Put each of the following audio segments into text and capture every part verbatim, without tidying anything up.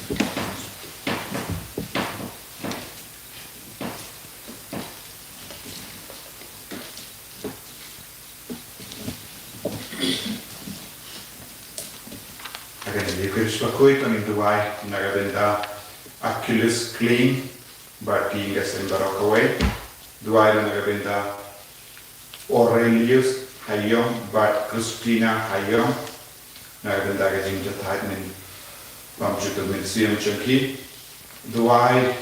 Again, Eucharist bakhuid, to ngin duwai na ka bynta Achilles Kling, bad ki ïing ka seng baroh kawei. Duwai na ka bynta Aurelius Hayom bad Christina Hayom, na ka bynta ka jingjahthait mynsiem jong ki. Duwai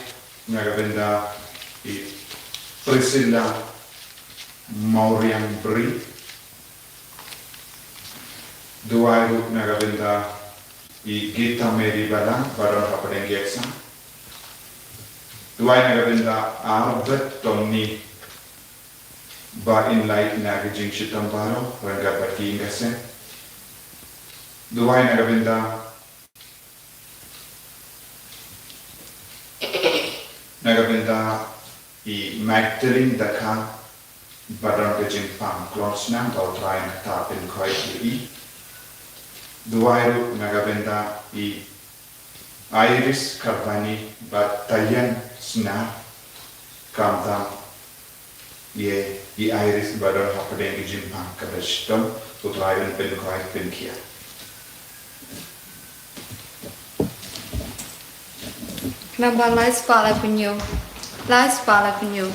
na ka bynta i Priscilla Mauriang Bri. Duwai ruh na ka bynta i Gita Mary Balang, ba don hapdeng ki exam. Duwai na ka bynta Albert Tommy, ba in lait na ka jingshitom baroh ryngkat bad ki ïing ka seng. Duwai na ka bynta, na ka bynta i Magdalene Dakha, ba don ka jingpang klong snam, ba U Trai un ktah pynkhuid ïa i. Duwai ruh na ka bynta i Iris Karbani bad Tayan Snar, khamtam ïa i Iris ba don hapdeng ka jingpang kaba shitom, U Trai un pynkhuid pynkhiah. Namba lai spah laiphew hynñiew. Lai spah laiphew hynñiew.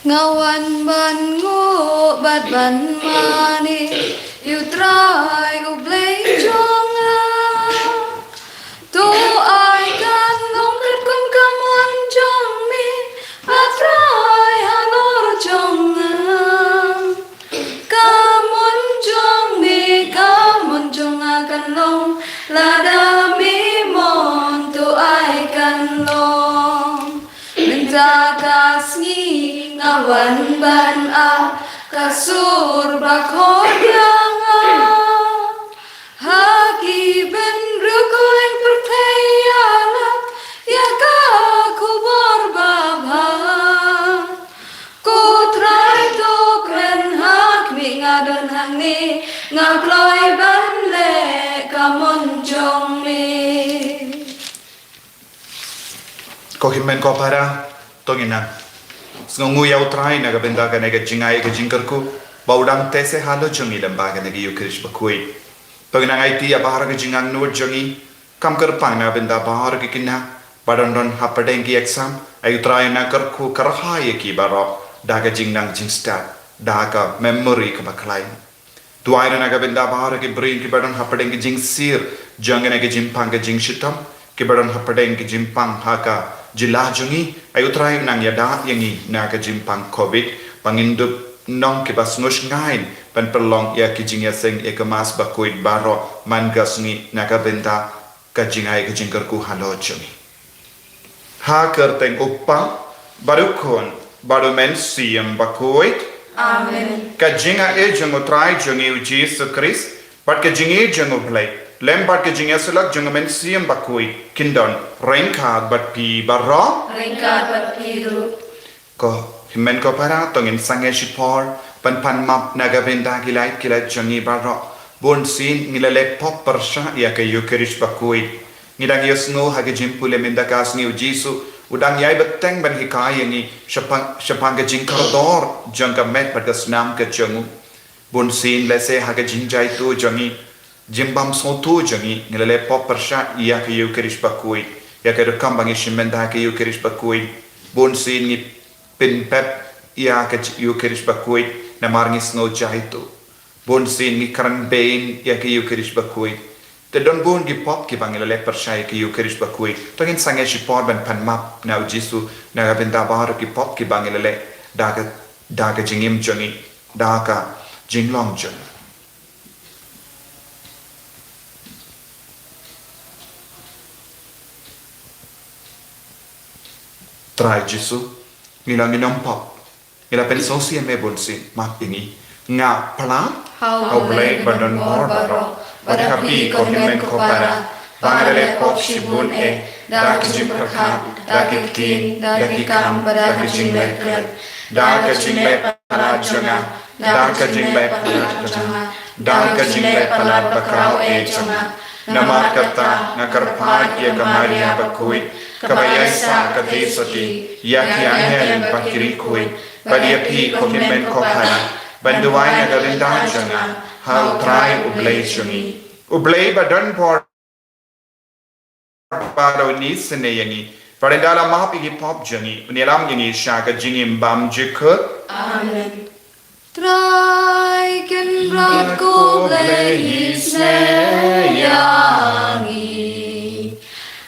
Nga wan ban nguh bad ban mane ïa U Trai U Blei jong nga. To ai kan long katkum ka mon jong me, A Trai halor jong nga. Ka mon jong me, ka mon jong nga kan long, lada me mon to ai kan long. Mynta ka sngi nga wan ban ap ka sur ba khot ïa nga. Ha ki bynriew khuid pyrthei ïalap ïa ka khubor babha. Ko Trai to kren ha khmih nga don hangne, nga kloi ban leh ka mon jong me. Ko hynmen ko para, to ngin nang sngewnguh ïa U Trai na ka bynta kane ka jingai ka jingkyrkhu ba u dang teh seh halor jong ngi lyngba kane ka Eucharist bakhuid. To ngin nang aiti ïa baroh ka jingangnud jong ngi, kam kyrpang na ka bynta baroh ki khynnah ba don don hapdeng ki exam, ai U Trai un nang kyrkhu kyrhai ïa ki baroh da ka jingnang jingstad, da ka memory kaba khlaiñ. Duwai ruh na ka bynta baroh ki briew kiba don hapdeng ki jingsir jong kane ka jingpang ka jingshitom, kiba don hapdeng ki jingpang ha ka jylla jong ngi, ai U Trai un nang ïada ïa ngi na ka jingpang Covid, ba ngin dup nong kiba sngewsngaiñ ban pynlong ïa ki jingïaseng ïa ka Mass bakhuid baroh man ka sngi na ka bynta ka jingai ka jingkyrkhu halor jong ngi. Ha ka kyrteng U Kpa, bad U Khun, bad U Mynsiem Bakhuid. Amen. Ka jingaiei jong U Trai jong ngi U Jisu Khrist, bad ka jingïeit jong U Blei, lem bad ka jingïasyllok jong U Mynsiem Bakhuid, kin don ryngkat bad phi baroh. Ryngkat bad phi ruh. Ko hynmen ko para, to ngin sangeh shipor ban pan map na ka bynta ki lait ki lait jong ngi baroh. Bunsien ngi la leh pop pyrshah ïa ka Eucharist bakhuid. Ngi dang ïohsngew ha ka jingpule mynta ka sngi U Jisu u dang ïai bteng ban hikai ïa ngi shaphang, shaphang ka jingkordor jong ka met bad ka snam ka jong u. Bunsien lehse ha ka jingjaituh jong ngi, jingbym sngewthuh jong ngi, ngi la leh pop pyrshah ïa ka Eucharist bakhuid, ïa ka rukom ba ngi shim bynta ka Eucharist bakhuid. Bunsien ngi pynpep ïa ka Eucharist bakhuid namar ngi sngew jaituh. Bunsien ngi kren beiñ ïa ka Eucharist bakhuid. Te don bun ki pop kiba ngi la leh pyrshah ïa ka Eucharist bakhuid. To ngin sangeh shipor ban pan map na U Jisu na ka bynta baroh ki pop kiba ngi la leh da ka, da ka jingim jong ngi, da ka jinglong jong ngi. Trai Jisu, ngi la ngi nongpop, ngi la pynsngewsih ïa me bunsien, map ïa ngi. Nga pla ha U Blei ba don bor baroh, bad ha phi ko hynmen ko para, ba nga la leh pop shibun eh, da ka jingpyrkhat, da ki ktien, da ki kam, bad da ka jingleh khlem. da ka jingleh palat jong nga, da ka jingleh palat jong nga, da ka jingleh palat bakhraw eh jong nga. Namar kata nga kyrpad ïa ka Maria bakhuid, kaba ïaisah katei sati ïa ki angel bad ki riewkhuid, bad ïa phi ko hynmen ko para, ban duwai na ka bynta jong nga ha U Trai U Blei jong ngi. U Blei ba don bor baroh un isynei ïa ngi, bad un da la map ïa ki pop jong ngi, un ïalam ïa ngi sha ka jingim bymjukut. Amen. Trai Kynrad ko Blei isynei ïa ngi.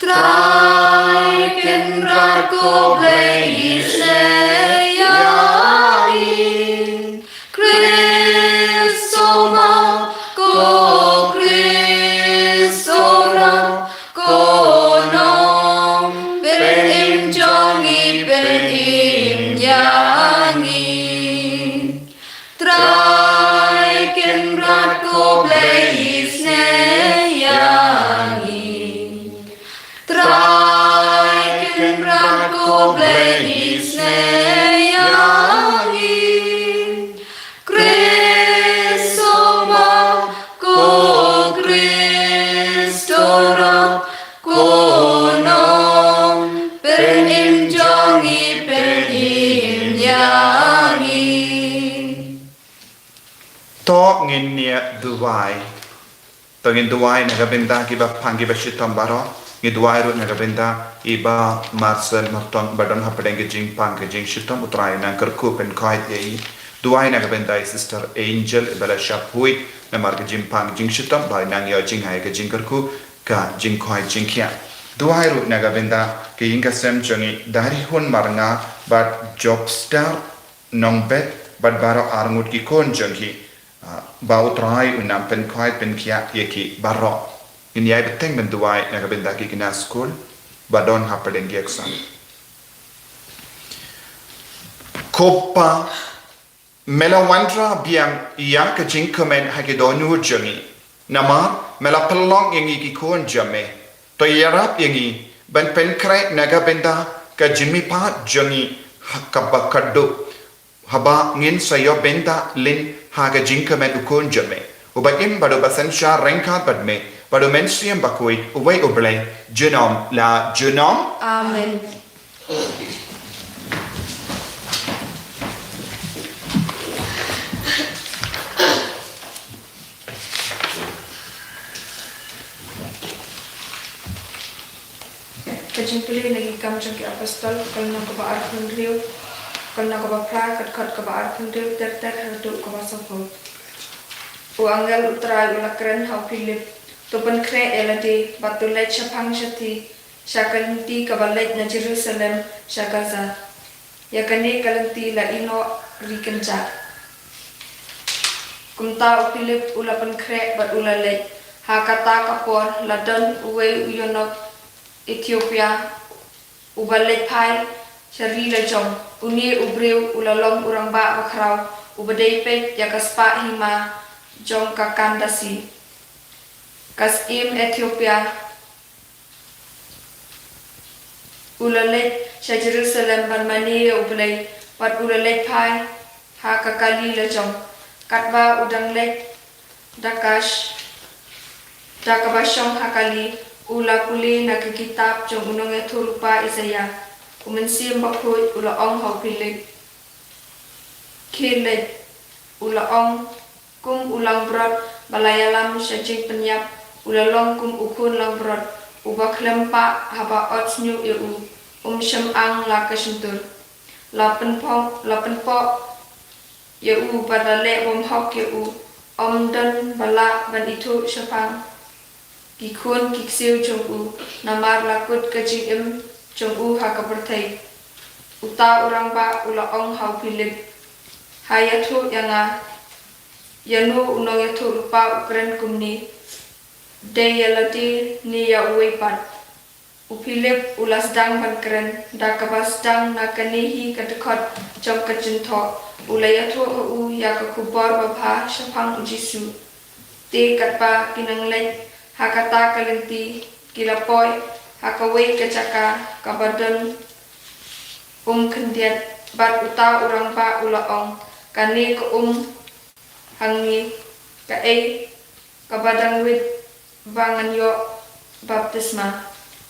Trai Kynrad ko Blei isynei ïa ngi. Khrist u map, ko Khrist u rah, ko nongpynim jong ngi, pynim ïa ngi. Trai Kynrad ko Blei isynei ïa ngi. Trai Kynrad ko Blei isynei ïa ngi. Khrist u map, ko Khrist u rah, ko nongpynim jong ngi, pynim ïa ngi. To ngin ïa duwai. To ngin duwai na ka bynta kiba pang kiba shitom baroh. Ngi duwai ruh na ka bynta i Bah Marcel Martong ba don hapdeng ka jingpang ka jingshitom, U Trai un nang kyrkhu pynkhuid ïa i. Duwai na ka bynta i Sister Angel iba la shah phuid namar ka jingpang ka jingshitom, ba un nang ïoh jinghikai ka jingkyrkhu, ka jingkhuid jingkhiah. Duwai ruh na ka bynta ka ïing ka sem jong i Dairihun Marnga bad Jobstar Nongbet bad baroh arngut ki khun jong ki, ah, ba U Trai un nang pynkhuid pynkhiah ïa ki baroh. Ngin ïai bteng ban duwai na ka bynta ki khynnah skul ba don hapdeng ki exam. Ko Pa, me la wanrah biang ïa ka jingkmen ha ki dohnud jong ngi. Namar me la pynlong ïa ngi ki khun jong me. To ïarap ïa ngi ban pynkhreh na ka bynta ka jingmihpat jong ngi ha kaba khatduh, haba ngin sa ïoh bynta lem ha ka jingkmen u Khun jong me, uba im bad uba synshar ryngkat bad me bad U Mynsiem Bakhuid, uwei U Blei, junom la junom. Amen. Ka jingpule na ki Kam jong ki Apostol, ka lynnong kaba arphew hynriew, ka lynnong kaba phra, ka dkhot kaba arphew hynriew ter ter haduh kaba saphew. U angel U Trai u la kren ha u Philip, to pynkhreh ïa lade bad to leit shaphang shathie, sha ka lynti kaba leit na Jerusalem sha Gaza. Ïa kane ka lynti la ïehnoh ri kynjah. Kumta u Philip u la pynkhreh bad u la leit. Ha kata ka por la don uwei u ïonok Ethiopia uba leit phai sha ri lajong. Une u briew u la long u rangbah bakhraw uba dei peit ïa ka spah hima jong ka Kandasi, ka syiem Ethiopia. U la leit sha Jerusalem ban mane ïa U Blei, bad u la leit phai ha ka kali lajong. Katba u dang leit da ka sh-, da kaba shong ha kali, u la pule na ka kitab jong u nongïathuhlypa Isaïah. U Mynsiem Bakhuid u la ong ha u Philip, khie leit. U la ong, kum u langbrot ba la ïalam sha jingpynïap, u la long kum u khun langbrot uba khlem pah haba ot shñiuh ïa u, um shym ang la ka shyntur. La pynpoh, la pynpoh ïa u bad la leh bymhok ïa u, ym don ba lah ban ithuh shaphang ki khun ki ksiew jong u, namar la kut ka jingim jong u ha ka pyrthei. Uta u rangbah u la ong ha u Philip, ha ïathuh ïa nga, ïa no u nongïathuhlypa u kren kumne, dei ïa lade ne ïa uwei pat? U Philip u la sdang ban kren, da kaba sdang na kane hi ka dkhot jong ka jingthoh, u la ïathuh ha u ïa ka khubor babha shaphang U Jisu. Te katba ki nang leit ha kata ka lynti, ki la poi ha kawei ka jaka kaba don um khyndiat Bad uta u rangbah u la ong, kane ka um hangne, kaei kaba dang wit ba ngan ïoh baptisma?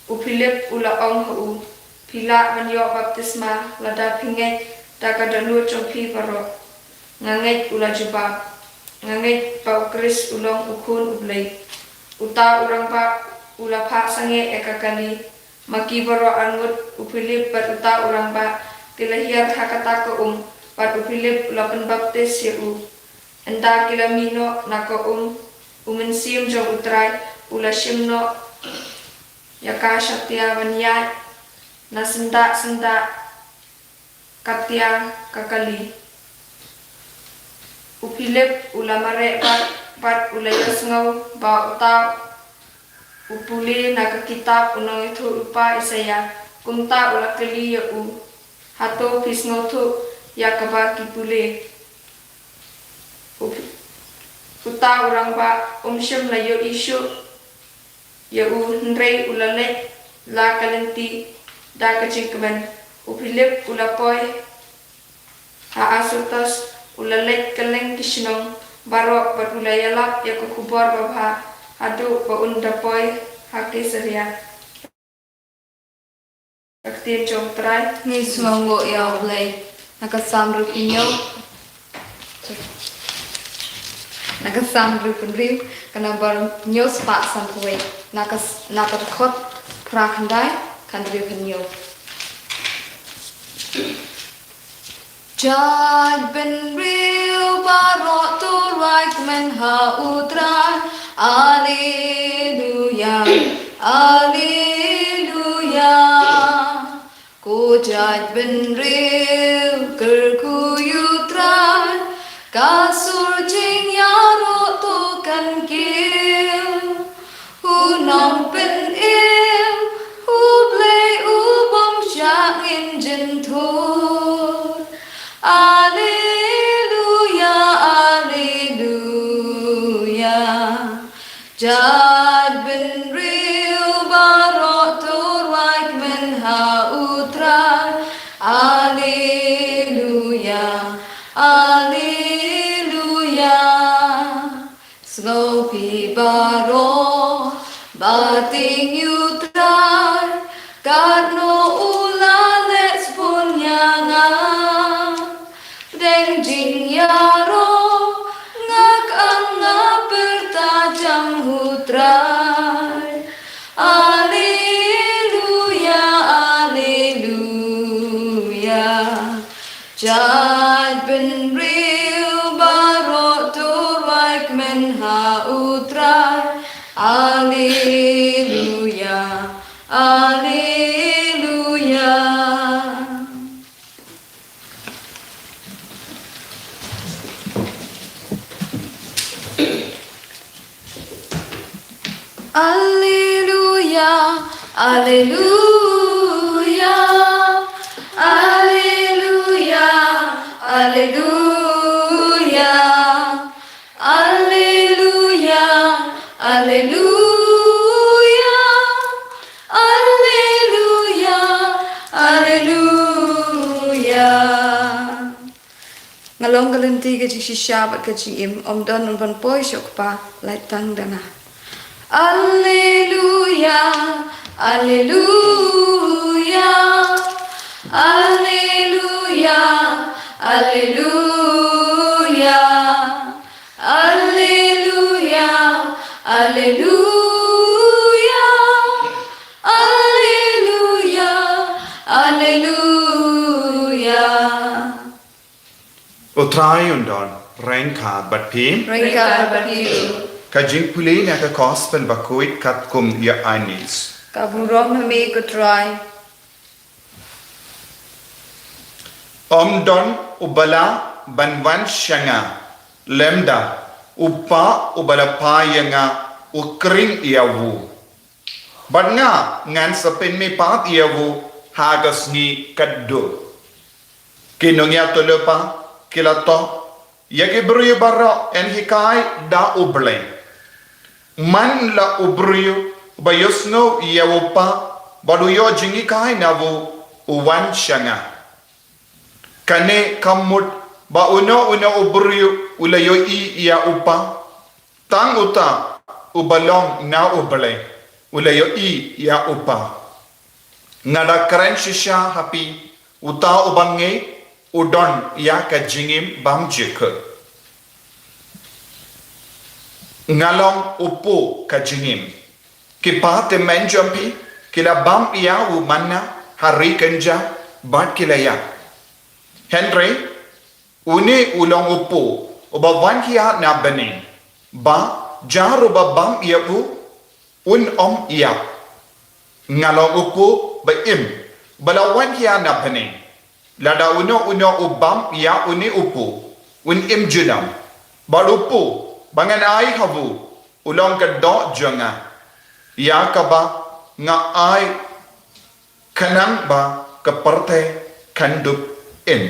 U Philip u la ong ha u, phi lah ban ïoh baptisma lada phi ngeit da ka dohnud jong phi baroh. Nga ngeit, u la jubab, nga ngeit ba u Khrist u long u Khun u Blei. Uta u rangbah u la phah sangeh ïa ka kali. Ma ki baroh arngut, u Philip bad uta u rangbah ki la hiar ha kata ka um, bad u Philip u la pynbaptis ïa u. Ynda ki la mih noh na ka um, u Mynsiem jong u Trai u la shim noh ïa ka shatia ban ïaid na syndah syndah katia ka kali. U Philip u la mareh bad, bad u la ïohsngew ba uta u pule na ka kitab u nongïathuhlypa Isaïah. Kumta u la kylli ïa u, hato phi sngewthuh ïa kaba ki pule? U, uta u rangbah um shym la ïohi shuh ïa u, hynrei u la leit la ka lynti da ka jingkmen. U Philip u la poi ha Azotus, u la leit kylleng ki shnong baroh bad u la ïalap ïa ka khubor babha haduh ba un da poi ha Kaisaria. Ka ktien jong u Trai. Ngi sngewnguh ïa u Blei. Na ka Salm hynriew phew hynñiew, na ka Salm hynriew phew hynriew, ka nombar hynñiew spah sanphew wei. Na ka, na ka dkhot phra khyndai, ka hynriew phew hynñiew. Jaitbynriew baroh to rwai kmen ha u Trai. Alleluia, alleluia. Ko jaitbynriew kyrkhu ïa u Trai, ka sur jingïaroh to kan kiew. U Nongpynim, u Blei u bym shah ngin jynthut. Alleluia, alleluia. Jaitbynriew baroh to rwai kmen ha u Trai. Alleluia, alleluia. Sngew phi baroh, ba tieng ïa u Trai, katno u la leh sbun ïa nga. Pdeng jingïaroh, nga kyrpad, nga pyrta jam ha u Trai. Alleluia, alleluia. Jaitbynriew baroh to rwai kmen ha u Trai. Alleluia, alleluia. Alleluia, alleluia, alleluia, alleluia. Alleluia, alleluia, alleluia, alleluia. Nga long ka lynti ka jingshisha bad ka jingim, ym don u ban poi sha u Kpa, lait tang da nga. Alleluia, alleluia, alleluia, alleluia. Alleluia, alleluia, alleluia, alleluia. U Trai un don ryngkat bad phi. Ryngkat bad phi. Ka jingpule na ka Gospel bakhuid katkum u Ïoannis. Ka burom ha me ko Trai. Ym don uba lah ban wan sha nga, lymda u Kpa uba la phah ïa nga u khring ïa u. Bad nga ngan sa pynmih pat ïa u ha ka sngi kaba kut. Ki nongïathuhlypa ki la thoh ïa ki briew baroh yn hikai da u Blei. Man la u briew ba ïohsngew ïa u Kpa bad u ïoh jinghikai na u, u wan sha nga. Kane kam mut ba uno uno u briew u la ïohi ïa u Kpa. Tang uta uba long na U Blei u la ïohi ïa u Kpa. Nga da kren shisha ha phi, uta uba ngeit u don ïa ka jingim bymjukut. Nga long u kpu ka jingim. Ki patymmen jong phi ki la bam ïa u manna ha ri kynja bad ki la ïap. Hynrei une u long u kpu uba wan khia na bneng, ba jar uba bam ïa u un ym ïap. Nga long u kpu ba im, ba la wan khia na bneng. Lada uno uno u bam ïa une u kpu un im junom. Bad u kpu ba ngan ai ha u u long ka doh jong nga, ïa kaba nga ai khnang ba ka pyrthei kan dup im.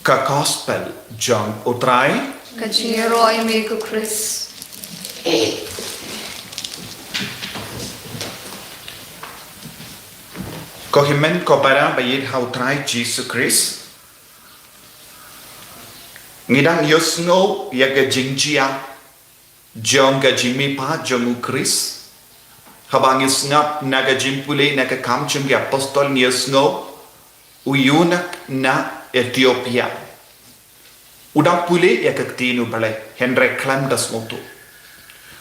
Ka Gospel jong U Trai. Ka jingïaroh ïa me ko Khrist. Ko hynmen ko para ba ïeit ha U Trai Jisu Khrist. Ngi dang ïohsngew ïa ka jingjia jong ka jingmihpat jong U Khrist. Haba ngi sngap na ka jingpule na Ki Kam jong ki Apostol ngi ïohsngew u eunuch na Ethiopia u dang pule ïa ka ktien U Blei, hynrei khlem da sngewthuh.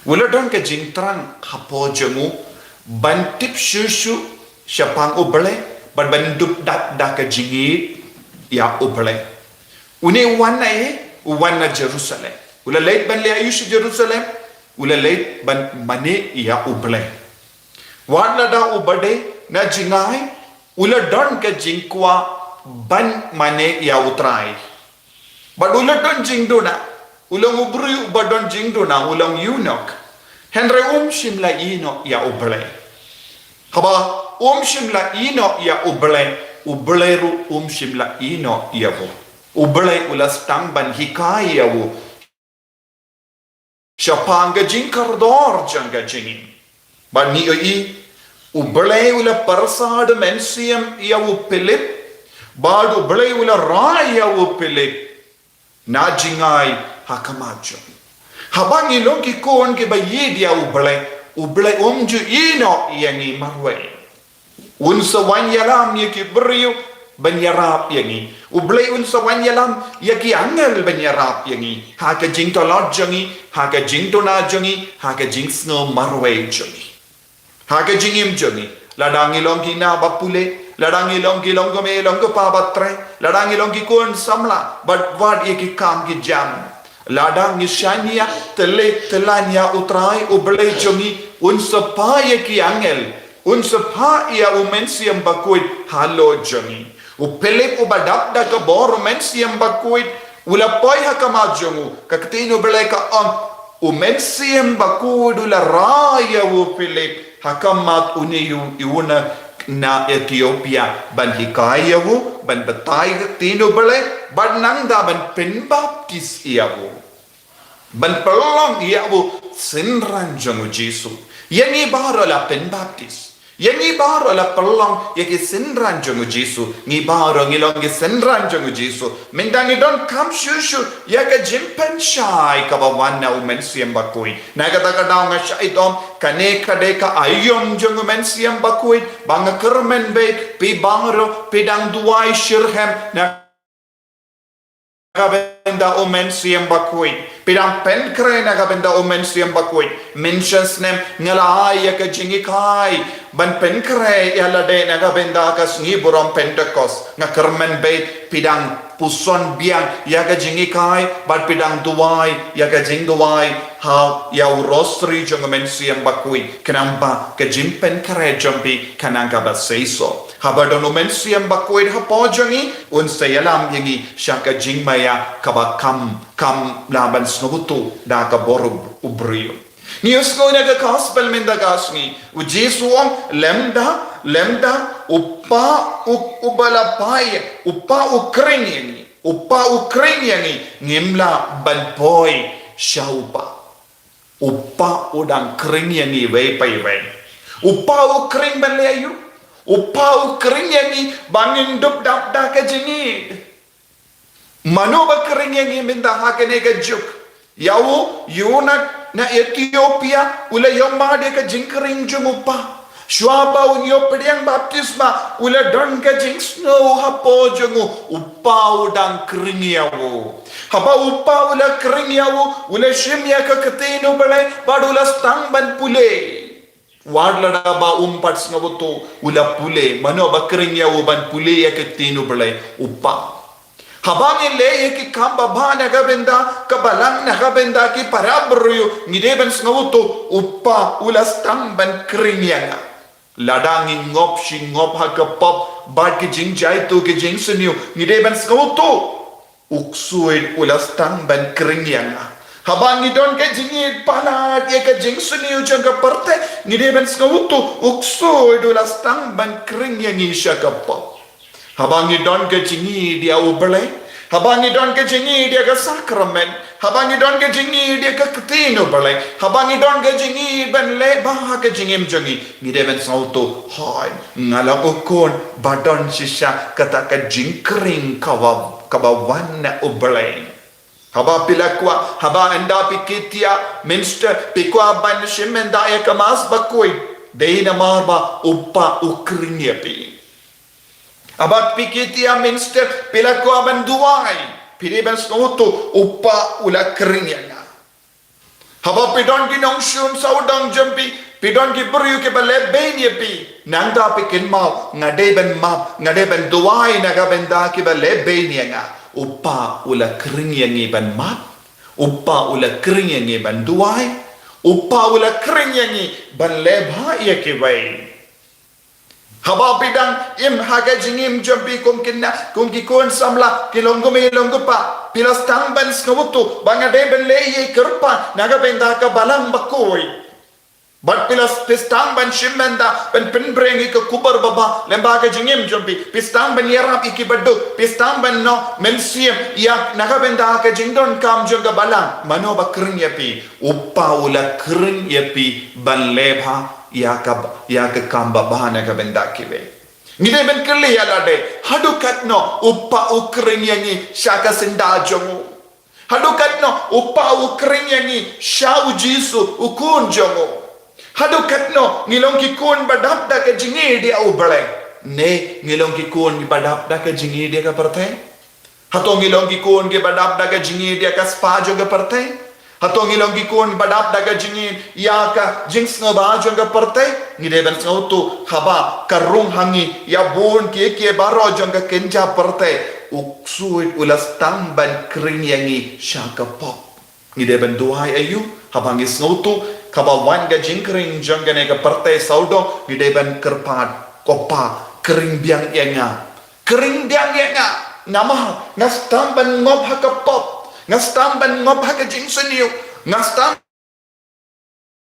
U la don ka jingthrang hapoh jong u ban tip shuh shuh shaphang U Blei bad ban dup da da ka jingïeit ïa U Blei. Une u wan na ei? U wan na Jerusalem. U la leit ban leh aïu sha Jerusalem? U la leit ban mane ïa U Blei. Wat lada u ba dei na jngai, u la don ka jingkwah ban mane ïa U Trai. Bad u la don jingduna, u long u briew uba don jingduna, u long eunuch. Hynrei um shym la ïehnoh ïa U Blei. Haba um shym la ïehnoh ïa U Blei, U Blei ruh um shym la ïehnoh ïa u. U Blei u la sdang ban hikai ïa u shaphang ka jingkordor jong ka jingim. Bad ngi ïohi U Blei u la pyrshah da u Mynsiem ïa u Philip, bad U Blei u la rai ïa u Philip na jngai ha khmat jong u. Haba ngi long ki khun kiba ïeit ïa U Blei, U Blei um ju ïehnoh ïa ngi marwei. Un sa wan ïalam ïa ki briew ban ïarap ïa ngi. U Blei un sa wan ïalam ïa ki angel ban ïarap ïa ngi ha ka jingtlot jong ngi, ha ka jingduna jong ngi, ha ka jingsngew marwei jong ngi, ha ka jingim jong ngi. Lada ngi long ki khynnah ba pule, lada ngi long ki longkmie longkpa ba trei, lada ngi long ki khun samla bad wat ïa ki kam ki jam, lada ngi shaniah tylli tyllan ïa U Trai U Blei jong ngi, un sa phah ïa ki angel, un sa phah ïa u Mynsiem Bakhuid halor jong ngi. U Philip uba dap da ka bor u Mynsiem Bakhuid u la poi ha khmat jong u. Ka ktien U Blei ka ong, u Mynsiem Bakhuid u la rai ïa u Philip ha khmat une u eunuch na Ethiopia ban hikai ïa u, ban batai ka ktien U Blei, bad nang da ban pynbaptis ïa u, ban pynlong ïa u synran jong U Jisu. Ïa ngi baroh la pynbaptis. Ïa ngi baroh la pynlong ïa ki synran jong U Jisu. Ngi baroh ngi long ki synran jong U Jisu. Mynta ngi donkam shuh shuh ïa ka jingpynshai kaba wan na u Mynsiem Bakhuid. Na kata ka daw nga shait ong kane ka dei ka aïom jong u Mynsiem Bakhuid. Ba nga kyrmen beit, phi baroh phi dang duwai shitrhem na ka bynta u Mynsiem Bakhuid. Phi dang pynkhreh na ka bynta u Mynsiem Bakhuid. Mynshisnem nga la ai ïa ka jinghikai ban pynkhreh ïa lade na ka bynta ka sngi burom Pentekost. Nga kyrmen beit phi dang puson biang ïa ka jinghikai bad phi dang duwai ïa ka jingduwai ha ïa u Rosary jong u Mynsiem Bakhuid, khnang ba ka jingpynkhreh jong phi kan nang kaba seisoh. Haba don u Mynsiem Bakhuid hapoh jong ngi, un sa ïalam ïa ngi sha ka jingmaïa kaba kam, kam lah ban sngewthuh da ka bor u briew. Ngi ïohsngew na ka Gospel mynta ka sngi, u Jisu u ong, lymda, lymda u Kpa u, uba la phah ïa, u Kpa u khring ïa ngi, u Kpa u khring ïa ngi, ngim lah ban poi sha u Kpa. U Kpa u dang khring ïa ngi iwei pa iwei. U Kpa u khring ban leh aïu? U Kpa u khring ïa ngi ba ngin dup dap da ka jingïeit. Mano ba khring ïa ngi mynta ha kane ka juk? Ïa u Eunuch na Ethiopia u la ïoh mad ïa ka jingkhring jong u Kpa. Shuwa ba un ïoh pdiang baptisma u la don ka jingsngew hapoh jong u, u Kpa u dang khring ïa u. Haba u Kpa u la khring ïa u, u la shim ïa ka ktien U Blei bad u la sdang ban pule. Wat lada ba um pat sngewthuh, u la pule. Mano ba khring ïa u ban pule ïa ka ktien U Blei? U Kpa. Haba ngi leh ïa ki kam babha na ka bynta ka balang, na ka bynta ki para briew, ngi dei ban sngewthuh, u Kpa u la sdang ban khring ïa nga. Lada ngi ngop shi ngop ha ka pop bad ki jingjaituh ki jingsniew, ngi dei ban sngewthuh, u ksuid u la sdang ban khring ïa nga. Haba ngi don ka jingïeit palat ïa ka jingsniew jong ka pyrthei, ngi dei ban sngewthuh, u ksuid u la sdang ban khring ïa ngi sha ka pop. Haba ngi don ka jingïeit ïa U Blei, haba ngi don ka jingïeit ïa ka sakramen, haba ngi don ka jingïeit ïa ka ktien U Blei, haba ngi don ka jingïeit ban leh bha ha ka jingim jong ngi, ngi dei ban sngewthuh, hooid, nga long u khun ba don shisha kata ka jingkhring kaba, kaba wan na U Blei. Haba phi la kwah, haba ynda phi kit ïa mynstep, phi kwah ban shim ynda ïa ka Mass Bakhuid, dei namar ba u Kpa u khring ïa phi. Haba phi kit ïa mynstep, phi la kwah ban duwai, phi dei ban sngewthuh, u Kpa u la khring ïa nga. Haba phi don ki nongshun sawdong jong phi, phi don ki briew kiba leh beiñ ïa phi, nangta phi kynmaw, nga dei ban map, nga dei ban duwai na ka bynta kiba leh beiñ ïa nga. U Kpa u la khring ïa ngi ban map, u Kpa u la khring ïa ngi ban duwai, u Kpa u la khring ïa ngi ban leh bha ïa kiwei. Haba phi dang im ha ka jingim jong phi kum kine, kum ki khun samla, ki long kmie long kpa, phi la sdang ban sngewthuh ba nga dei ban leh ïa ka kyrpad na ka bynta ka Balang Bakhuid. Bad phi la, phi sdang ban shim bynta ban pynbring ïa ka khubor babha lyngba ka jingim jong phi, phi sdang ban ïarap ïa kiba duk, phi sdang ban noh mynsiem ïa na ka bynta ka jingdonkam jong ka balang. Mano ba khring ïa phi? U Kpa u la khring ïa phi ban leh bha ïa ka, ïa ka kam babha na ka bynta kiwei. Ngi dei ban kylli ïa lade, haduh katno u Kpa u khring ïa ngi sha ka syndah jong u? Haduh katno u Kpa u khring ïa ngi sha u Jisu u Khun jong u? Haduh katno ngi long ki khun ba dap da ka jingïeit ïa U Blei, ne ngi long ki khun ba dap da ka jingïeit ïa ka pyrthei? Hato ngi long ki khun kiba dap da ka jingïeit ïa ka spah jong ka pyrthei? Hato ngi long ki khun ba dap da ka jingïeit ïa ka jingsngewbha jong ka pyrthei? Ngi dei ban sngewthuh, haba ka rung ha ngi ïa bun kiei kiei baroh jong ka kynja pyrthei, u ksuid u la sdang ban khring ïa ngi sha ka pop. Ngi dei ban duwai aïu? Haba ngi sngewthuh kaba wan ka jingkhring jong kane ka pyrthei sawdong, ngi dei ban kyrpad, ko Kpa, khring biang ïa nga. Khring biang ïa nga. Namar nga sdang ban ngop ha ka pop, nga sdang ban ngop ha ka jingsniew, nga sdang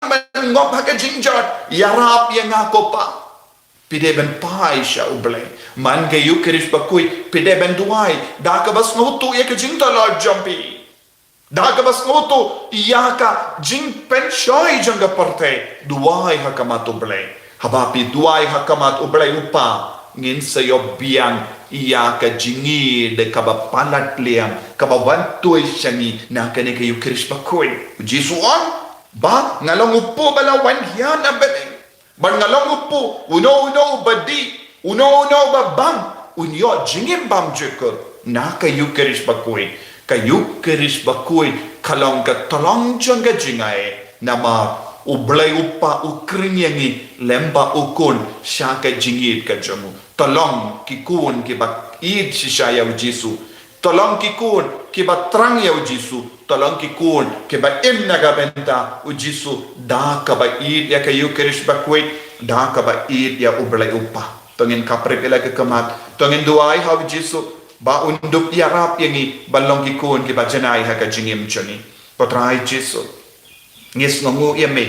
ban ngop ha ka jingjot. Ïarap ïa nga ko Kpa. Phi dei ban phai sha U Blei. Man ka Ïukharist Bakhuid phi dei ban duwai da kaba sngewthuh ïa ka jingtlot jong phi. Da kaba sngewthuh ïa ka jingpynshoi jong ka pyrthei, duwai ha khmat U Blei. Haba phi duwai ha khmat U Blei u Kpa, ngin sa ïoh biang ïa ka jingïeit kaba palat liam, kaba wan tuid sha ngi na kane ka Ïukharist Bakhuid. U Jisu u ong ba nga long u kpu ba la wan hiar na bneng. Bad nga long u kpu, uno uno uba dih, uno uno uba bam, un ïoh jingim bymjukut. Na ka Ïukharist Bakhuid, ka Ïukharist Bakhuid ka long ka tyllong jong ka jingaiei. Namar U Blei u Kpa u khring ïa ngi lyngba u Khun sha ka jingïeit ka jong u. Tyllong ki khun kiba ïeit shisha ïa u Jisu. Tyllong ki khun kiba thrang ïa u Jisu. Tyllong ki khun kiba im na ka bynta u Jisu da kaba ïeit ïa ka Ïukharist Bakhuid, da kaba ïeit ïa U Blei u Kpa. To ngin khaphrip ïa la ka khmat, to ngin duwai ha u Jisu ba un dup ïarap ïa ngi ban long ki khun kiba janai ha ka jingim jong ngi. Ko Trai Jisu, ngi sngewnguh ïa me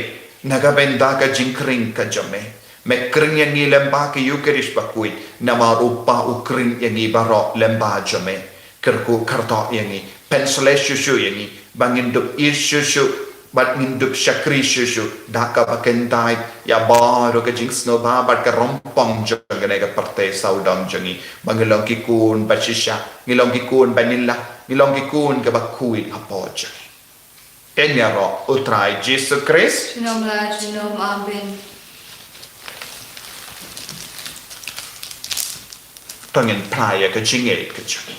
na ka bynta ka jingkhring ka jong me. Me khring ïa ngi lyngba ka Ïukharist Bakhuid, namar u Kpa u khring ïa ngi baroh lyngba jong me. Kyrkhu kyrdoh ïa ngi, pynshlei shuh shuh ïa ngi ba ngin dup ïeit shuh shuh Bad ngin dup shakri shuh shuh da kaba kyntait ïa baroh ka jingsngewbha bad ka rympang jong kane ka pyrthei sawdong jong ngi. Ba ngi long ki khun ba shisha, ngi long ki khun ba nylla, ngi long ki khun kaba khuid hapoh jong ngi. Ïaroh U Trai Jisu Khrist. Junom la junom, amen. To ngin phla ïa ka jingngeit ka jong ngi.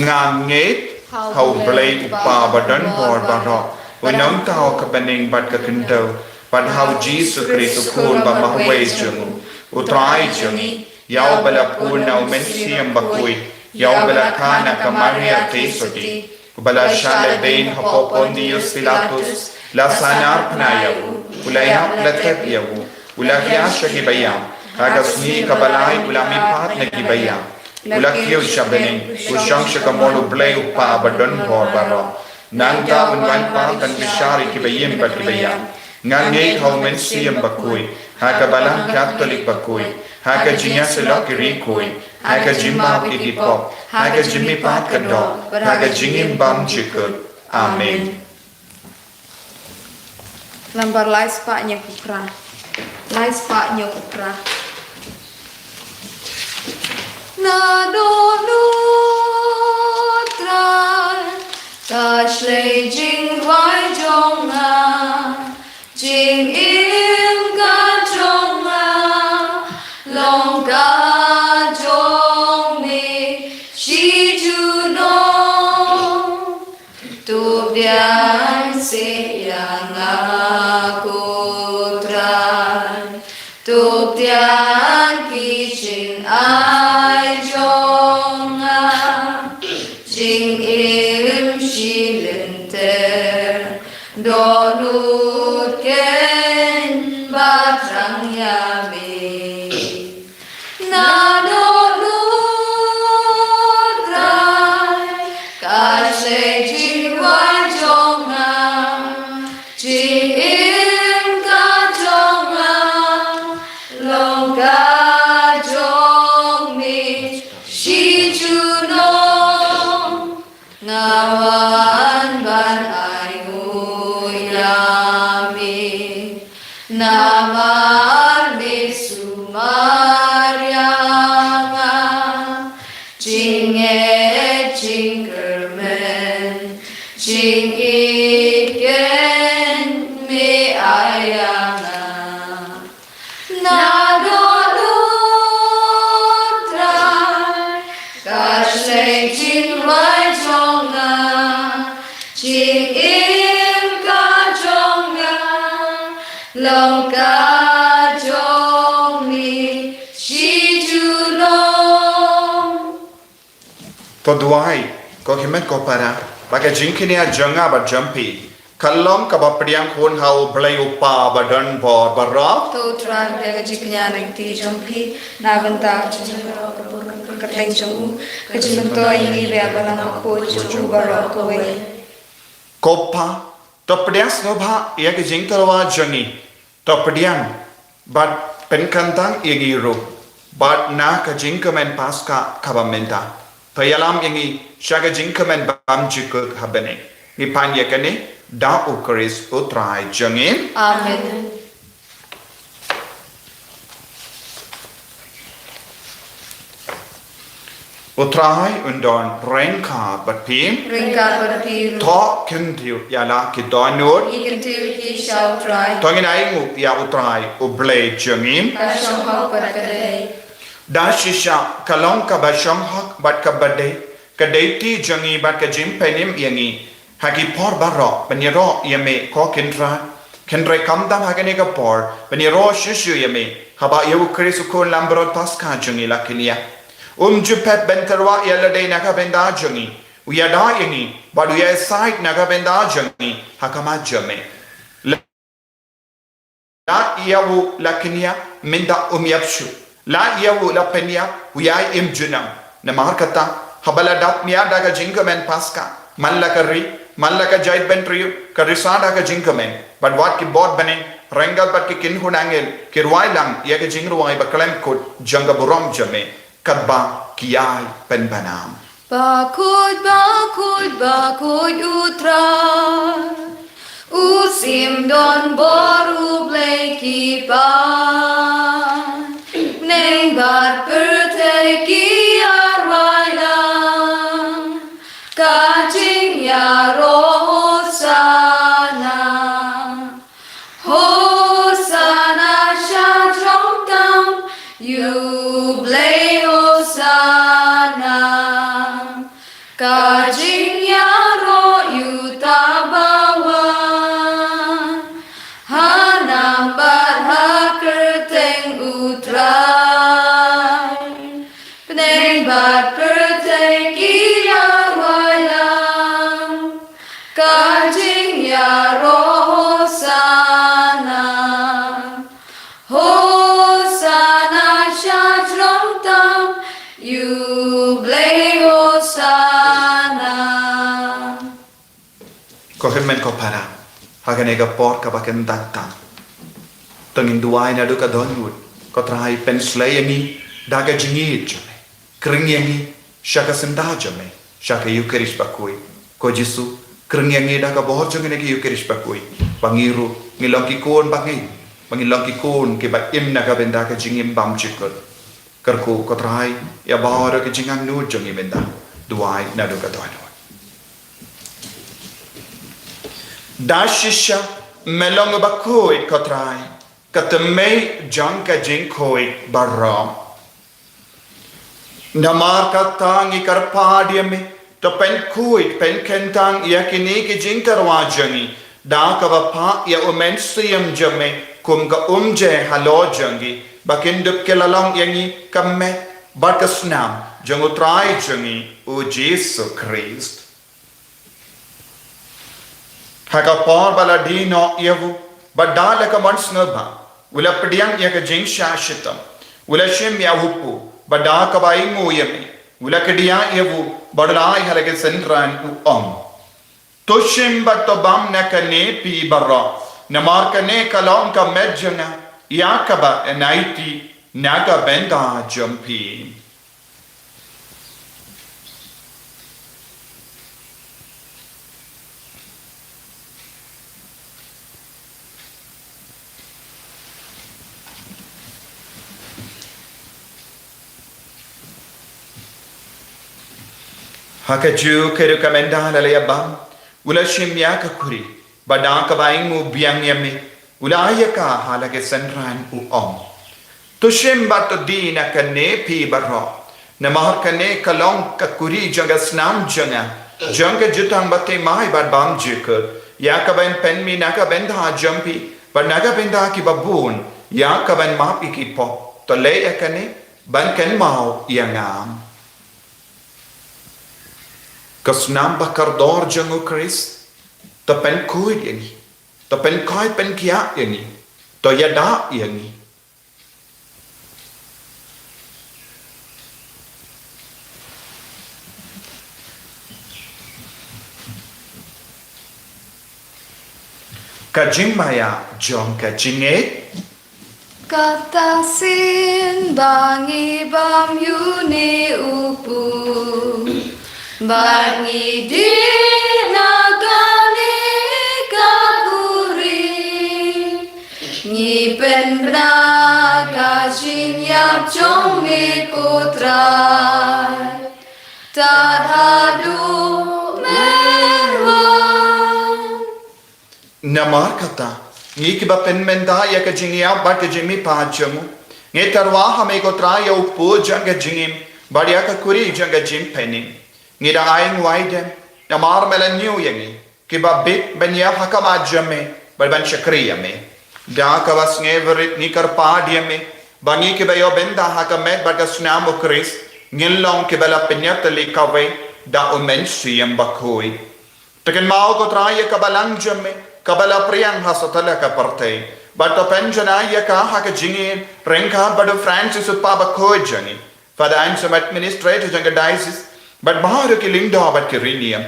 Nga ngeit ha U Blei U Kpa ba don bor baroh, u nongthaw ka bneng bad ka khyndew, bad ha U Jisu Khrist u Khun ba marwei jong u, U Trai jong ngi, ïa uba la pun na U Mynsiem Bakhuid, ïa uba la kha na ka Maria Theisotti, uba la shah lehbeiñ hapoh Pontius Pilatus, la sahnarphna ïa u, u la ïap, la tep ïa u, u la khia sha ki baïap, ha ka sngi kaba lai u la mihpat na ki baïap, u la kiew sha bneng, u shong sha ka mon U Blei U Kpa ba don bor baroh. Nangta un wan pat ban bishar ïa ki baïing bad ki baïap. Nga ngeit ha U Mynsiem Bakhuid, ha ka Balang Katholik bakhuid, ha ka jingïasyllok ki riewkhuid, ha ka jingmap ïa ki pop, ha ka jingmihpat ka doh, ha ka jingim bymjukut. Amen. Nambar lai spah hynñiew phew phra. Lai spah hynñiew phew phra. Naduh U Trai, ka shlei jingrwai jong nga, jingim ka jong nga, long ka jong me shi junom. To pdiang seh ïa nga ko Trai, to pdiang ki jingai jong nga, jingim shi lynter, dohnud keiñ ba thrang ïa me. Naduh U Trai, ka shlei jingrwai jong nga, jingim ka jong nga, long ka jong me shi junom. Nga wan ban ainguh ïa me, namar me sumar ïa nga. Jingngeit, jingkyrmen, jingïeit keiñ me ai ïa nga. Naduh U Trai, ka shlei jingrwai jong nga, jingim ka jong nga, long ka jong me shi junom. To duwai, ko hynmen ko para, ba ka jingkñia jong nga bad jong phi ka long kaba pdiang khun ha U Blei U Kpa ba don bor baroh. To U Trai pdiang ka jingkñia na ki kti jong phi na ka bynta ka jingïaroh ka burom ka kyrteng jong u, ka jingmyntoi ïa ngi ba ïa balang bakhuid jong u baroh kawei. Ko Pa, to pdiang sngewbha ïa ka jingtyrwa jong ngi. To pdiang bad pynkyntang ïa ngi ruh bad na ka jingkmen Paska kaba mynta. To ïalam ïa ngi sha ka jingkmen bymjukut ha bneng. Ngi pan ïa kane da U Khrist U Trai jong ngi. Amen. U Trai un don ryngkat bad phi. Ryngkat bad phi ruh. To kyntiew ïa la ki dohnud. Ngi kyntiew ïa ki sha U Trai. To ngin ainguh ïa U Trai U Blei jong ngi. Ka shong hok bad ka dei. Da shisha ka long kaba shong hok bad kaba dei ka dei kti jong ngi bad ka jingpynim ïa ngi ha ki por baroh ban ïaroh ïa me ko Kynrad. Hynrei khamtam ha kane ka por ban ïaroh shuh shuh ïa me, haba ïa U Khrist U Khun Langbrot Paska jong ngi la kñia. Um ju pep ban tyrwa ïa lade na ka bynta jong ngi, u ïada ïa ngi bad u ïasaid na ka bynta jong ngi ha khmat jong me. La ïa u la kñia mynta um ïap shuh. La ïa u la pynïap u ïai im junom. Namar kata, haba la dap mih da ka jingkmen Paska, man la ka ri, man la ka jaitbynriew, ka risa da ka jingkmen. Bad wat ki bor bneng ryngkat bad ki kynhun angel ki rwai lang ïa ka jingrwai ba khlem kut jong ka burom jong me, katba ki ïai pynbna. Bakhuid, bakhuid, bakhuid U Trai. U shim don bor, U Blei ki paid. Bneng bad pyrthei ki ïa rwai lang. Ka jingïaroh Hosana. Hosana sha jrong tam, ïa U Blei Hosana. Ka jingïaroh ïa uta ba wan. Ha nam bad ha kyrteng U Trai. Bneng bad pyrthei ki ïa rwai lang. Ka jingïaroh Hosana. Hosana sha jrong tam, ïa U Blei Hosana. Ko hynmen ko para, ha kane ka por kaba kyntait tam, to ngin duwai naduh ka dohnud. Ko Trai, pynshlei ïa ngi da ka jingïeit jong me. Khring ïa ngi sha ka syndah jong me, sha ka Ïukharist bakhuid. Ko Jisu, khring ïa ngi da ka bor jong kane ka Ïukharist bakhuid, ba ngi ruh ngi long ki khun ba ngi, ba ngi long ki khun kiba im na ka bynta ka jingim bymjukut. Kyrkhu ko Trai ïa baroh ki jingangnud jong ngi mynta. Duwai naduh ka dohnud. Da shisha me long bakhuid ko Trai, ka tymmen jong ka jingkhuid baroh. Namar kata ngi kyrpad ïa me, to pynkhuid pynkyntang ïa kine ki jingkyrwa jong ngi, da kaba phah ïa U Mynsiem jong me kum ka umjai halor jong ngi, ba kin dup ki la long ïa ngi ka met bad ka snam jong U Trai jong ngi U Jisu Khrist. Ha ka por ba la die noh ïa u, bad da la ka mon sngewbha, u la pdiang ïa ka jingshah shitom, u la shim ïa u kpu, bad da kaba ainguh ïa me, u la kdiah ïa u, bad u la ai ha la ka synran, u ong: To shim bad to bam na kane phi baroh, namar kane ka long ka met jong nga, ïa kaba yn aiti na ka bynta jong phi. Ha kajuh ka rukom ynda la ïa bam, u la shim ïa ka khuri, bad da kaba ainguh biang ïa me, u la ai ïa ka ha la ka synran, u ong: To shim bad to die na kane phi baroh, namar kane ka long ka khuri jong ka snam jong nga, jong ka jutang bathymmai bad bymjukut, ïa kaban pynmih na ka bynta jong phi bad na ka bynta kiba bun, ïa kaban map ïa ki pop. To leh ïa kane ban kynmaw ïa nga. Ka snam bakordor jong U Khrist, to pynkhuid ïa ngi, to pynkhuid pynkhiah ïa ngi, to ïada ïa ngi. Ka jingmaïa jong ka jingngeit. Kata shisien ba ngi bam ïa une u kpu, ba ngi die na kane ka khuri, ngi pynbna ka jingïap jong me ko Trai, tad haduh men wan. Namar kata, ngi kiba pynmynta ïa ka jingïap bad ka jingmihpat jong u, ngi tyrwa ha me ko Trai ïa u kpu jong ka jingim, bad ïa ka khuri jong ka jingpynim. Ngi da ai nguaidem, namar me la ñiew ïa ngi, kiba bit ban ïap ha khmat jong me, bad ban shakri ïa me. Da kaba sngewrit ngi kyrpad ïa me, ba ngi kiba ïoh bynta ha ka met bad ka snam U Khrist, ngin long kiba la pynïap tylli kawei da U Mynsiem Bakhuid. To kynmaw ko Trai ïa ka balang jong me, kaba la pdiang ha satlak ka pyrthei. Bad to pynjanai ïa ka ha ka jingïeit, ryngkat bad u Francis u Pape bakhuid jong ngi, Father Anselm, administrator jong ka diocese, bad baroh ki lyngdoh bad ki riewniam.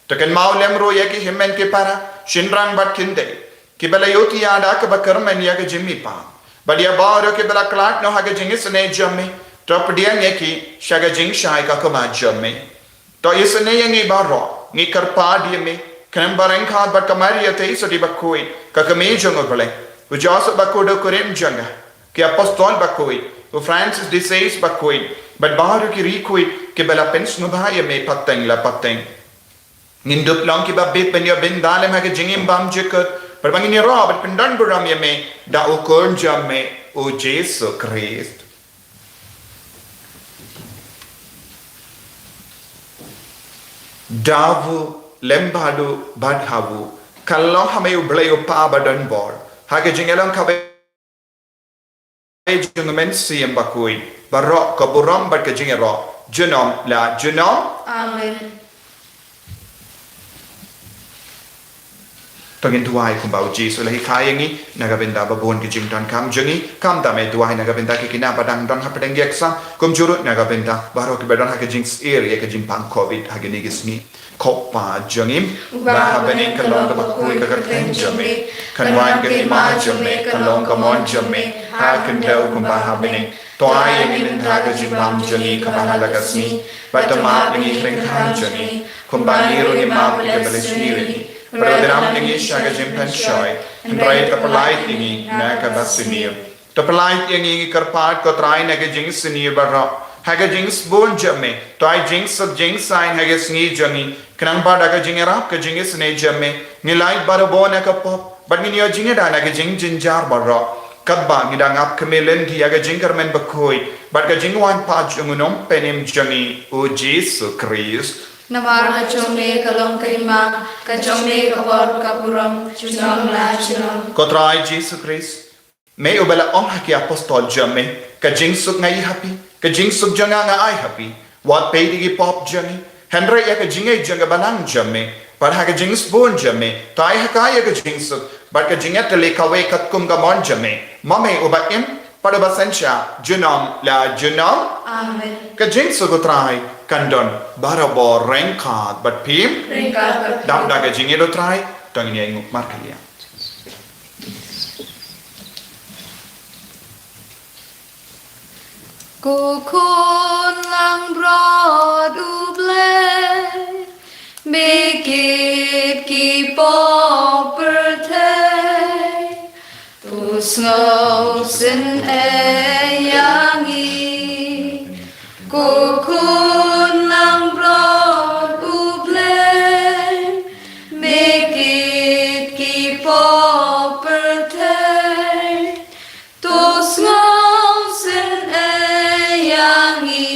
To kynmaw lem ruh ïa ki hynmen ki para, shynrang bad kynthei, kiba la ïohthiah da kaba kyrmen ïa ka jingmihpat, bad ïa baroh kiba la khlad noh ha ka jingisynei jong me, to pdiang ïa ki sha ka jingshai ka khmat jong me. To isynei ïa ngi baroh, ngi kyrpad ïa me, khnang ba ryngkat bad ka Maria te i sati bakhuid, ka kmie jong U Blei, u Joseph bakhuid u kurim jong ka, ki apostol bakhuid, u Francis de Sales bakhuid, bad baroh ki riewkhuid kiba la pynsngewbha ïa me pateng la pateng, ngin dup long kiba bit ban ïoh bynta lem ha ka jingim bymjukut, bad ba ngin ïaroh ban pyndonburom ïa me da u Khun jong me, u Jisu Khrist. Da u, lem bad u, bad ha u, ka long ha me U Blei U Kpa badonbor, ha ka jingïalong kaba ïa jong U Mynsiem Bakhuid, baroh ka burom bad ka jingïaroh, junom la junom. Amen. To ngin duwai kumba u Jisu u la hikai ïa ngi, na ka bynta ba bun ki jingdonkam jong ngi, khamtam eh duwai na ka bynta ki khynnah ba dang don hapdeng ki exam, kumjuh ruh na ka bynta baroh kiba don ha ka jingsyier ïa ka jingpang Covid ha kine ki sngi. Ko Pa jong ngi, uba ha bneng, ka long kaba khuid ka kyrteng jong me, kan wan ka hima jong me, kan long ka mon jong me ha khyndew kumba ha bneng. To ai ïa ngi mynta ka jingbam jong ngi kaba ha la ka sngi, bad to map ïa ngi ki ryngkat jong ngi, kumba ngi ruh ngi map ïa kiba la sniew ïa ngi, bad to ym dam ïa ngi sha ka jingpynshoi, hynrei to pyllait ïa ngi na kaba sniew. To pyllait ïa ngi, ngi kyrpad ko Trai, na ka jingsniew baroh, ha ka jingsbun jong me, to ai jingsuk jingsaiñ ha ka sngi jong ngi, khnang ba da ka jingïarap ka jingisynei jong me, ngin lait barabor na ka pop, bad ngin ïoh jingïada na ka jingjynjar baroh, katba ngi dang ap khmih lynti ïa ka jingkyrmen bakhuid bad ka jingwan pat jong u Nongpynim jong ngi, u Jisu Khrist. Namar ka jong me ka long ka hima, ka jong me ka bor, ka burom, junom la junom. Ko Trai Jisu Khrist, me uba la ong ha ki apostol jong me, ka jingsuk nga ai ha phi, ka jingsuk jong nga nga ai ha phi. Wat peit ïa ki pop jong ngi, hynrei ïa ka jingngeit jong ka balang jong me, bad ha ka jingsbun jong me, to ai ha ka ïa ka jingsuk bad ka jingïatylli kawei katkum ka mon jong me, ma me uba im bad uba synshar junom la junom. Amen. Ka jingsuk u Trai kan don barabor ryngkat bad phi. Ryngkat bad phi. Dap da ka jingïeit u Trai, to ngin ïa nguh markylliang. Ko Khun langbrot U Blei, me kit ki pop pyrthei, to sngewsynei ïa ngi. Ko Khun langbrot U Blei, me kit ki pop pyrthei, to sngewsynei ïa ngi.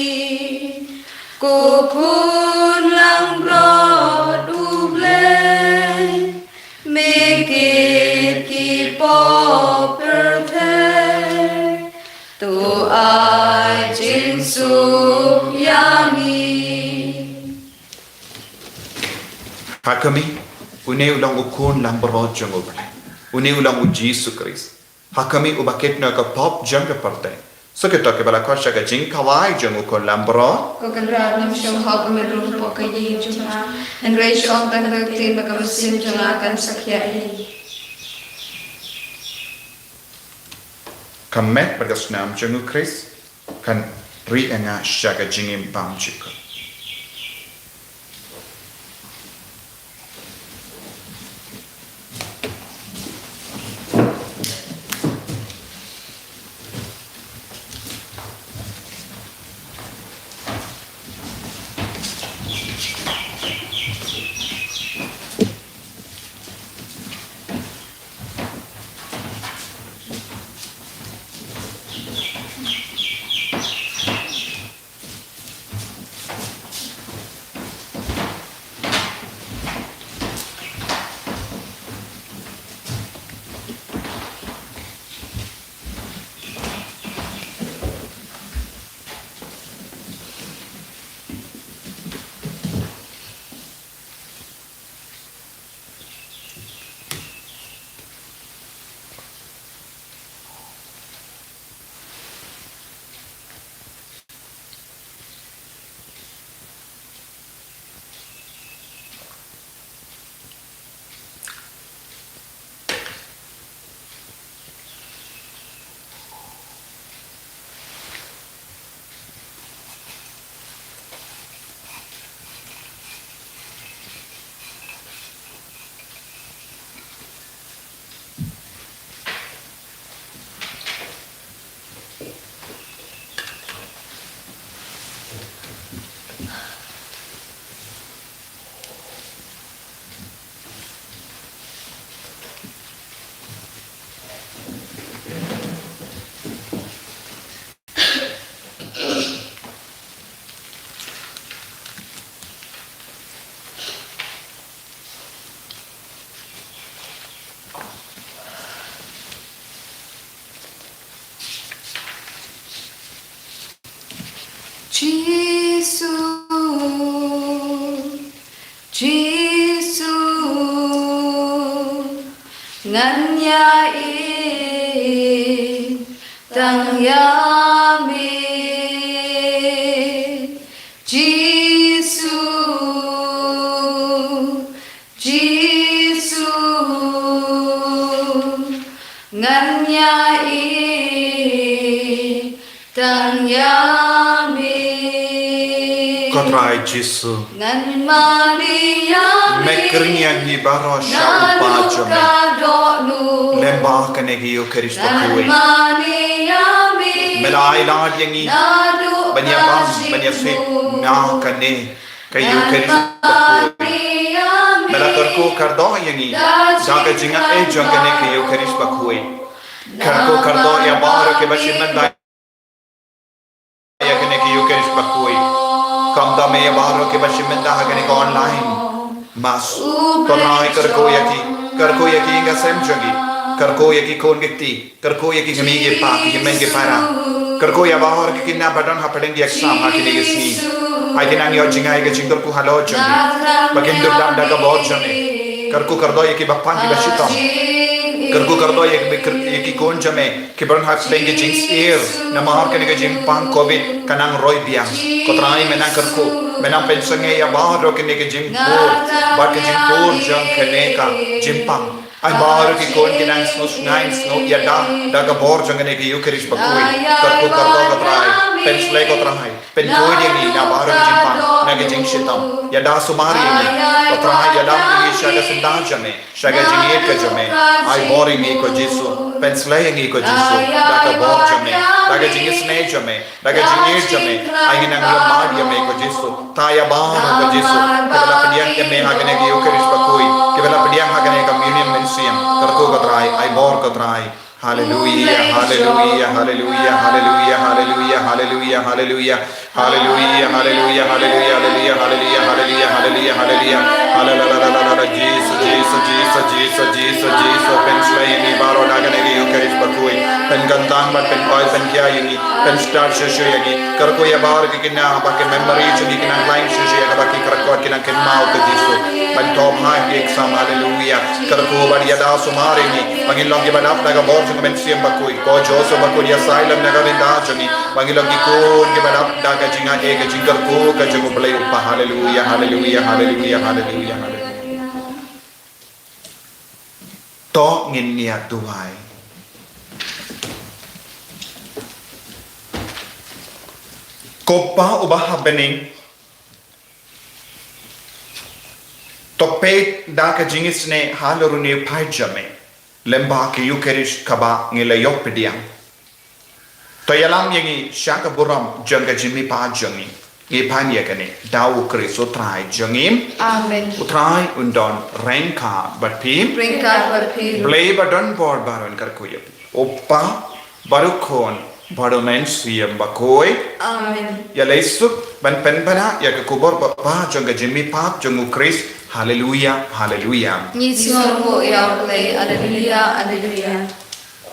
Ko Khun langbrot U Blei, me kit ki pop pyrthei, to ai jingsuk ïa ngi. Ha khmih, une u long u Khun langbrot jong U Blei. Une u long u Jisu Khrist, ha khmih, uba kit noh ka pop jong ka pyrthei. Sa kito kiba la khot sha ka jingkhawai jong u Khun langbrot, ko Kynrad, ngam shym hok ban rung hapoh ka ïing jong nga, hynrei shu ong tang ka ktien bad ka mynsiem jong nga kan sa khia ïa ngi. Ka met bad ka snam jong u Khrist kan ri ïa nga sha ka jingim bymjukut. Jisu, Jisu, ngan ïa ïeit tang ïa me. Jisu, Jisu, ngan ïa ïeit tang ïa me. Ko Trai Jisu, ngan mane ïa me, me khring ïa ngi baroh sha u Pa jong me. Naduh ka dohnud, lyngba kane ka Ïukharist bakhuid, ngan mane ïa me, me la ai lad ïa ngi, naduh ban ïa bam, ban ïa sngewthuh na kane ka Ïukharist bakhuid. Me la kyrkhu kyrdoh ïa ngi da ka jingaiei jong kane ka Ïukharist bakhuid. Kyrkhu kyrdoh ïa baroh kiba shim bynta ïa kane ka Ïukharist bakhuid. Kumta me ïa baroh kiba shim bynta ha kane ka online mass. Ko Trai, kyrkhu ïa ki, kyrkhu ïa ki ïing ka sem jong ki, kyrkhu ïa ki khun ki kti, kyrkhu ïa ki kmie ki kpa, ki hynmen ki para. Kyrkhu ïa baroh ki khynnah ba don hapdeng ki exam ha kine ki sngi. Ai kin nang ïoh jngai ka jingkyrkhu halor jong ki, ba kin dup da ka bor jong me. Kyrkhu kyrdoh ïa ki bapang ki bashitom. Kyrkhu kyrdoh ïa ki, ïa ki khun jong me kiba don hapdeng ki jingsyier namar kane ka jingpang covid ka nang roi biang. Ko Trai, me nang kyrkhu, me nang pynsngew ïa baroh kine ki jingpur bad ki jingpur jong kane ka jingpang. Ai baroh ki khun ki nang sngewsngew, sngewïada da ka bor jong kane ka Ïukharist bakhuid. Kyrkhu kyrdoh ko Trai, pynshlei ko Trai, pynkhuid ïa ngi na baroh ki jingpang, na ki jingshitom. Ïada sumar ïa ngi ko Trai, ïada ïa ngi sha ka syndah jong me, sha ka jingïeit ka jong me. Ai bor ïa ngi ko Jisu, pynshlei ïa ngi ko Jisu da ka bor jong me, da ka jingisynei jong me, da ka jingïeit jong me. Ai ngi nang ïoh mad ïa me ko Jisu. Tang ïa baroh ko Jisu kiba la pdiang ïa me ha kane ka Ïukharist bakhuid, kiba la pdiang ha kane ka communion mynsiem. Kyrkhu ko Trai, ai bor ko Trai. Haleluia, haleluia, haleluia, haleluia, haleluia, haleluia, haleluia. Haleluia, haleluia, haleluia, haleluia, haleluia, haleluia, haleluia, haleluia. Haleluia, Jisu, Jisu, Jisu, Jisu, Jisu, Jisu, pynshlei ïa ngi baroh na kane ka Ïukharist bakhuid. Pynkyntang bad pynpoi pynkhia ïa ngi, pynstad shuh shuh ïa ngi. Kyrkhu ïa baroh ki khynnah ba ki memory jong ki ki nang lain shuh shuh ïa kaba ki kyrkhu ki nang kynmaw ko Jisu. Ban thoh ha ki exam, haleluia. Kyrkhu bad ïada sumar ïa ngi ba ngin long kiba dap da ka bor jong ka mynsiem bakhuid. Ko Joseph bakhuid, ïasaid lem na ka bynta jong ngi ba ngin long ki khun kiba dap da ka jingaiei, ka jingkyrkhu ka jong U Blei U Kpa. Haleluia, haleluia, haleluia, haleluia, haleluia. To ngin ïa duwai. Ko Pa uba ha bneng, to peit da ka jingisynei halor une u paid jong me lyngba ka Ïukharist kaba ngi la ïoh pdiang. To ïalam ïa ngi sha ka burom jong ka jingmihpat jong ngi. Ngi pan ïa kane da U Khrist U Trai jong ngi. Amen. U Trai un don ryngkat bad phi. Ryngkat bad phi. Blei ba don bor baroh un kyrkhu ïa phi. U Kpa bad U Khun bad U Mynsiem Bakhuid. Amen. Ïalei suk ban pynpaw ïa ka khubor ba bha jong ka jingmihpat jong U Khrist. Haleluia, haleluia. Ngi sngewnguh ïa U Blei. Haleluia, haleluia.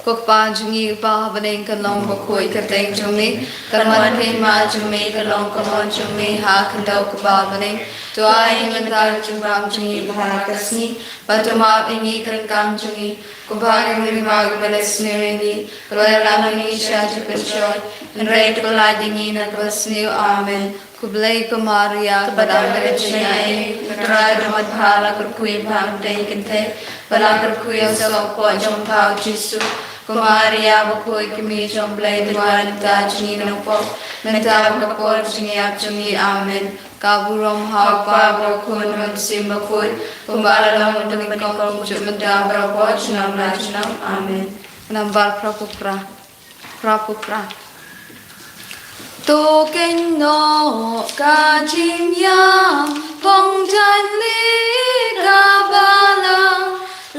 Ko Kpa jong ngi uba ha bneng, kan long bakhuid ka kyrteng jong me, kan wan ka hima jong me, kan long ka mon jong me ha khyndew kumba ha bneng. To ai ïa ngi mynta ka jingbam jong ngi baha ka sngi, bad to map ïa ngi ka ryngkang jong ngi, kumba ngi map ïa kiba la sniew ïa ngi, bad wat ïalam ïa ngi sha ka jingpynshoi, hynrei to pyllait ïa ngi na kaba sniew. Amen. Ko Blei, ko Maria, kaba don ka jingaiei, ko Trai jong U Kpa, la kyrkhu ïa pha ha ki kynthei, bad la kyrkhu ïa u soh hapoh jong pha u Jisu. Ko Maria bakhuid, ka Kmie jong U Blei, to duwai ïa ngi kita ki nongpop, mynta bad ha ka por jingïap jong ngi. Amen. Ka burom ha U Kpa, bad ha U Khun, bad ha U Mynsiem Bakhuid, kumba la long, mynta bad nyngkong, kumjuh mynta, bad baroh junom la junom. Amen. Nambar phra phew phra. Phra phew phra. To kheiñ noh ka jingïap, phong jaiñ lih kaba la,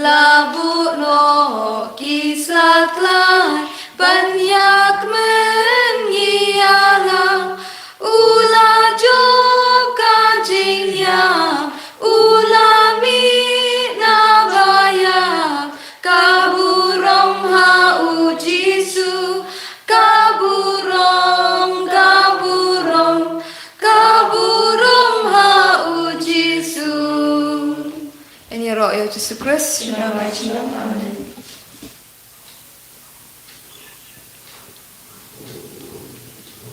la buh noh ki satlai, ban ïakmen ngi ïalang. U la jop ka jingïap, u la mih na ba ïap, ka burom ha u Jisu, ka burom, ka burom. Jisu Khrist, Jong U Blei jong ngi. Amen.